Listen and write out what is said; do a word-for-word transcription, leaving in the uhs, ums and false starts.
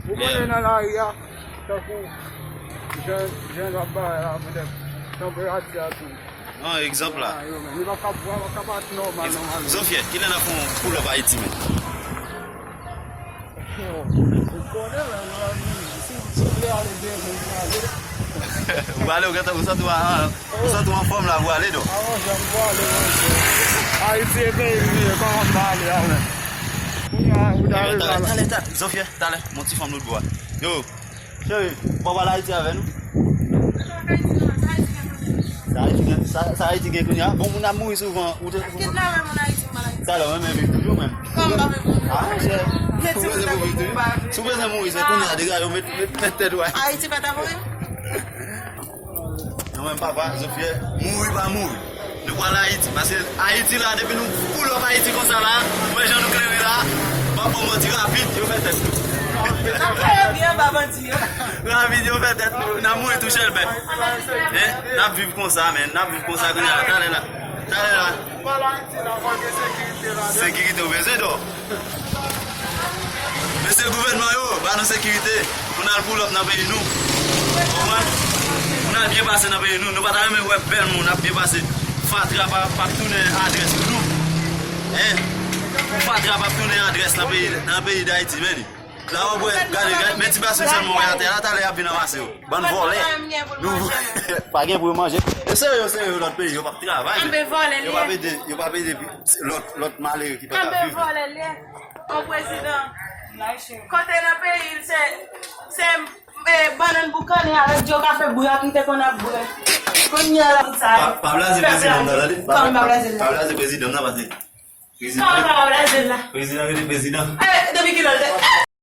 Ou konnen nan lari a, tankou jan, jan l ap bay la, poutèt tanperati a tou. Non, egzanp la. Ah, yo menm, li p ap ka, p ap ka parèt nòmal, nòmal. Zofyè, kilè n ap fè yon pull up Ayiti, menm? Ou konnen, menm, si, si w vle ale byen, menm, ale. Ou ale, ou gentan, ou santi w a, ou santi w anfòm la pou ale, non? Avan, jan pou ale, monchè. Ayiti e peyi m ye, kòman m pa ale a, menm? Kounye a, ou ta rive la. Talè, talè, talè, Zofyè, talè, mon ti fanm lòt bò a. Yo, cheri, ou pa pral Ayiti avè nou? Sa Ayiti gen, sa, sa Ayiti gen kounye a? Bon, moun ap mouri souvan. Ou te... Kit la, moun Ayiti, moun Ayiti. Talè, mwen menm viv toujou, menm. Kòm pa menm moun. Ah, monchè. Ou bezwen pou viv toujou? Si w bezwen mouri, se kounye a, degaje w, met, met, met tèt ou a. Ayiti pa ta mouri? Non, menm papa, Zofyè, mouri pa mouri. Nou pral Ayiti, paske Ayiti la, depi nou pull up Ayiti konsa la, ou wè jan nou klere la, m ap ba w manti, rapid, yo fè tèt nou. Sa fè byen, ba manti yo. Rapid, yo fè tèt nou, n ap mouri tou chèlbè. Hein? N ap viv konsa, men, n ap viv konsa kounye a, talè la, talè la. Sekirite ou bezwen, dò. Mesye gouvènman yo, ba nou sekirite pou n al pull up nan peyi nou. Konprann? Pou n al byen pase nan peyi nou. Nou pa ta renmen wè bèl moun ap byen pase. Fatra pa, p ap tounen adrès pou nou. Hein? Pou fatra p ap tounen adrès nan peyi, nan peyi Dayiti, men. La w ap wè, gade, gade, men ti basin sèlman w wè atè la, talè y ap vin ranmase yo. Bann vòlè. Nou, pa gen pou yo manje. Yo serye, yo serye, lòt peyi, yo p ap travay. Ann vòlè li ye. Yo p ap ede, yo p ap ede lòt, lòt malere ki pa ka viv. Ann vòlè li ye. Yon prezidan. Kote nan peyi l, se, se, eh, bannann boukannen avèk dyo kafe bwè ki te konn ap bwè. Kounye a la, sa. Pa, pa blaze prezidan nan, tande. Pa, pa blaze l. Pa blaze prezidan nan, paske prezidan. Kòman sa va Brazil la? Prezidan rete prezidan. Eh, depi kilè l te, eh,